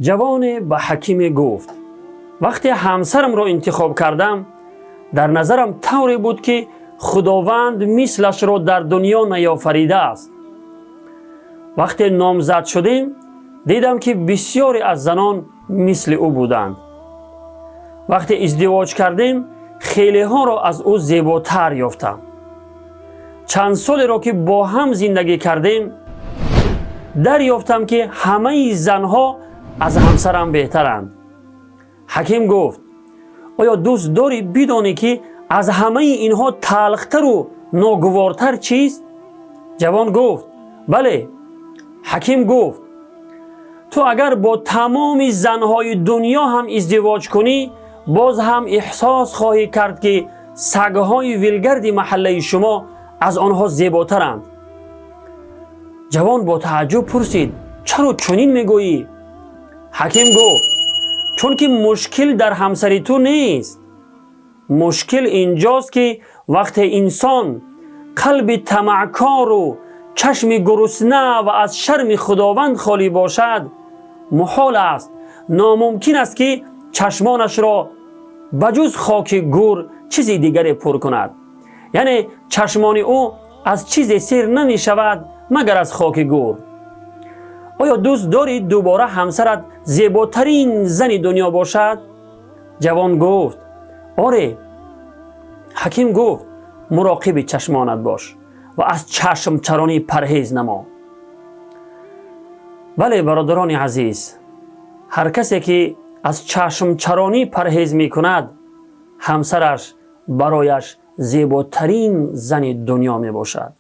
Ҷавоне ба ҳакиме гуфт: вақте ҳамсарамро интихоб кардам, дар назарам тавре буд, ки Худованд мислашро дар дунё наёфаридааст. Вақте номзад шудем, дидам, ки бисёре аз занон мисли ӯ буданд. Вақте издивоҷ кардем, хелеҳоро аз ӯ зеботар ёфтам. Чанд солеро ки бо ҳам зиндагӣ кардем, дарёфтам, ки ҳамаи занҳо аз ҳамсарам беҳтаранд. Ҳаким гуфт: оё дӯст дорӣ бидонӣ, ки аз ҳамаи инҳо талхтару ногувортар чист? Ҷавон гуфт: бале. Ҳаким гуфт: ту агар бо тамоми занҳои дунё ҳам издивоҷ кунӣ, боз ҳам эҳсос хоҳӣ кард, ки сагҳои вилгарди маҳаллаи шумо аз онҳо зеботаранд. Ҷавон бо тааҷҷуб пурсид: чаро чунин мегӯӣ? Ҳаким гуфт: чунки мушкил дар ҳамсари ту нест. Мушкил инҷост, ки вақте инсон қалби тамаъкору чашми гурусна ва аз шарми Худованд холӣ бошад, муҳол аст, номумкин аст, ки чашмонашро ба ҷуз хоки гур чизи дигаре пур кунад. Яъне чашмони ӯ аз чизе сер намешавад, магар аз хоки гур. Оё дӯст дорӣ дубора ҳамсарат зеботарин зани дунё бошад? Ҷавон гуфт: оре. Ҳаким гуфт: муроқиби чашмонат бош ва аз чашмчаронӣ парҳез намо. Бале, бародарони азиз, ҳар касе ки аз чашмчаронӣ парҳез мекунад, ҳамсараш барояш зеботарин зани дунё мебошад.